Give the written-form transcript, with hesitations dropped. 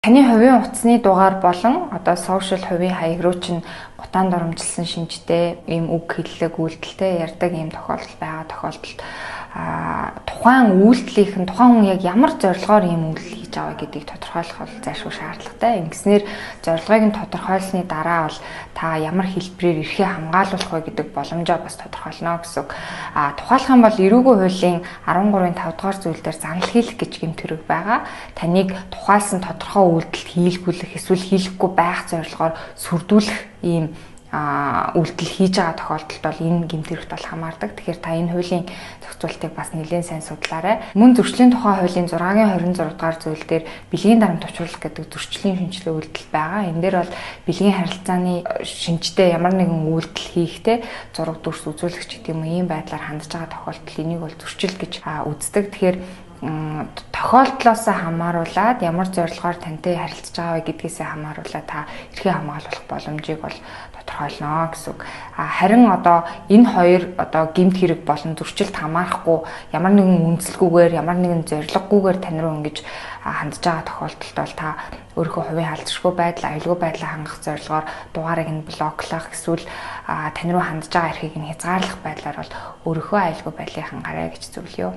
Таны хувийн утасны дугаар болон одоо сошиал хувийн хаяг руу чинь гутаан дурамжилсан шинжтэй ийм үг хэллэг үйлдэлтэй ярьдаг ийм тохиолдол байгаа тохиолдолд тухайн үйлдэлийнх нь тухайн хүн яг ямар зорилгоор ийм үйлдэл хийж байгаа гэдгийг тодорхойлох бол зайлшгүй шаардлагатай. Ингэснээр зорилгыг нь тодорхойлсны дараа бол та ямар хэлбэрээр эрхээ хамгаалуулах вэ гэдэг боломжоо бас тодорхойлно гэсэн үг. Тухайлах юм бол эрүүгүй хуулийн 13-ын 5 дугаар зүйл дээр занал хийлэх гэж гэмт хэрэг байгаа. Таныг тухайлсан тодорхой үйлдэл хийлгүүлэх эсвэл хийлгэхгүй байх зорилгоор сүрдүүлэх ийм үйлдэл хийж байгаа тохиолдолд бол энэ гэмт хэрэгт бол хамаардаг. Тэгэхээр та энэ хуулийн зохицуултыг бас нэлээд сайн судлаарай. Мөн зөрчлийн тухай хуулийн 6-гийн 26 дугаар зүйл дээр бэлгийн дарамт товчруулах гэдэг зөрчлийн шинжилгээ үйлдэл байгаа. Энэ дээр бол бэлгийн харилцааны шинжтэй ямар нэгэн үйлдэл хийхдээ зураг дүрс үзүүлэх ч гэдэг юм уу ийм байдлаар хандж байгаа тохиолдолд энийг бол зөрчил гэж үздэг. Тэгэхээр тохиолдлоос хамааруулаад ямар зорилгоор тантай харилцаж байгаа вэ гэдгээсээ хамааруулаад та эрхээ хамгаалах боломжийг бол тодорхойлно гэсэн үг. Харин одоо энэ хоёр одоо гэмт хэрэг болон зөрчилд хамаарахгүй ямар нэгэн үндэслэггүйгээр ямар нэгэн зорилгогүйгээр тань руу ингэж хандж байгаа тохиолдолд бол та өөрийнхөө хувийн халдшгүй байдал, аюулгүй байдлаа хангах зорилгоор дугаарыг нь блоклох эсвэл тань руу хандж байгаа эрхийг нь хязгаарлах байдлаар бол өөрийнхөө аюулгүй байдлыг хангаарай гэж зөвлөё.